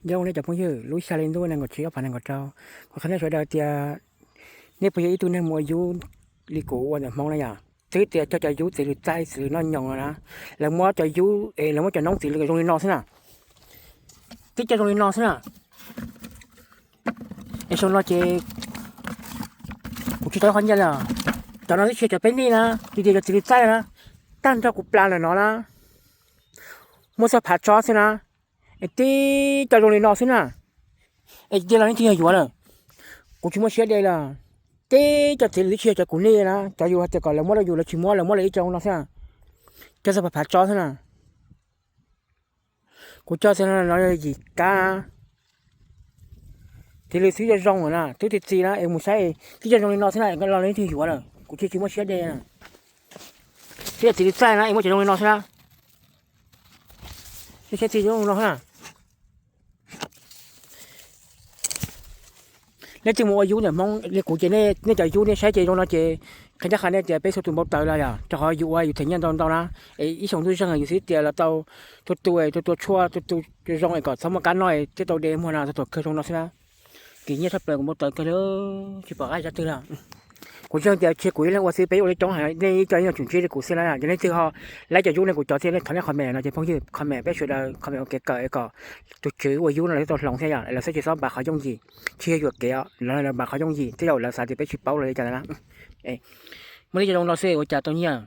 Nyob zoo nej cov phooj ywg, lub xya hli ntuj nees nkaum tsib ob phav nees nkaum rau, kuv qhia nej sawv daws tias nej puas yog ib tug neeg mus ua yub li kuv ua ntawm Hmoob na yom. Twb tias cog cov yub txiv lws txaij txiv lws noj nyoos no na, lawv muab cov yub es lawv muab cov noob txiv lws zoo li no xwb na. Twb cog zoo li no xwb na. Es zoo no ces kuv tsis tau qhov nyiaj li. Cov no twb tsis yog cov peb nij na, tsis tias cov txiv lws txaij na, tag nrho kuv plas lawm no na, muaj txoj phav tsob xwb na. Es tib co zoo li no xwb na. Es cia los leej twg yog yuav lawm, kuv tsis muaj siab de lawm. Tib co txiv lws twb tsis yog cov kuv nij na, cov yus hais tias kom lawv muab rau yus lawv tsis muab, lawv muab lawv ib co zoo no xwb na. Cog txoj phav phav tsob xwb na. Kuv cog txog no yim kab na. Txiv lws twb zoo zoo na, twb txi txiv na, es mus saib twb cog zoo li no xwb na, los leej twg yuav lawm, kuv thiaj tsis muaj siab de na. Twb yog txiv lws txaij na, es muab cov zoo li no xwb na. Saib txiv zoo no xwb na. Leej twg mus ua yub ntawm Hmoob li kuv ces nej cov yub nej saib ces zoo no ces qhia ncaj qha nej tias peb txhua tus npau taws los yom, rau qhov yus ua yus them nyiaj ntau ntau na. Es ib xyoo ntuj zeeg yus xwb tias los tau tus tus tus tua tshuaj tus tus zoo es kom txhob muaj kab noj thiaj tau de muag no, txog thaum kawg zoo no xwb na. Kim nyiaj tshaj plaws, kuv npau taws kawg li, tsis pom qab tsa twg li. Kuv ntseeg tias tsis yog kuv ib leeg ua xwb, peb ua li coob heev, nej ib co yeej tsum ntsib li kuv xwb na. Yog leej twg ho laib cov yub li kuv cov thiab nej thov nej comment no ces phooj yw comment peb sawv daws comment ua kev kawm es kom tus tswv ua yub no lawv tau hloov thiab yom, lawv thiaj tsis txhob npav qhov yooj yim, tsis yog yuam kev os, lawv npav qhov yooj yim tej zaum lawv xav tias peb tsis paub los li cas na. Muaj li cov zoo no xwb ua cas tau nyiaj.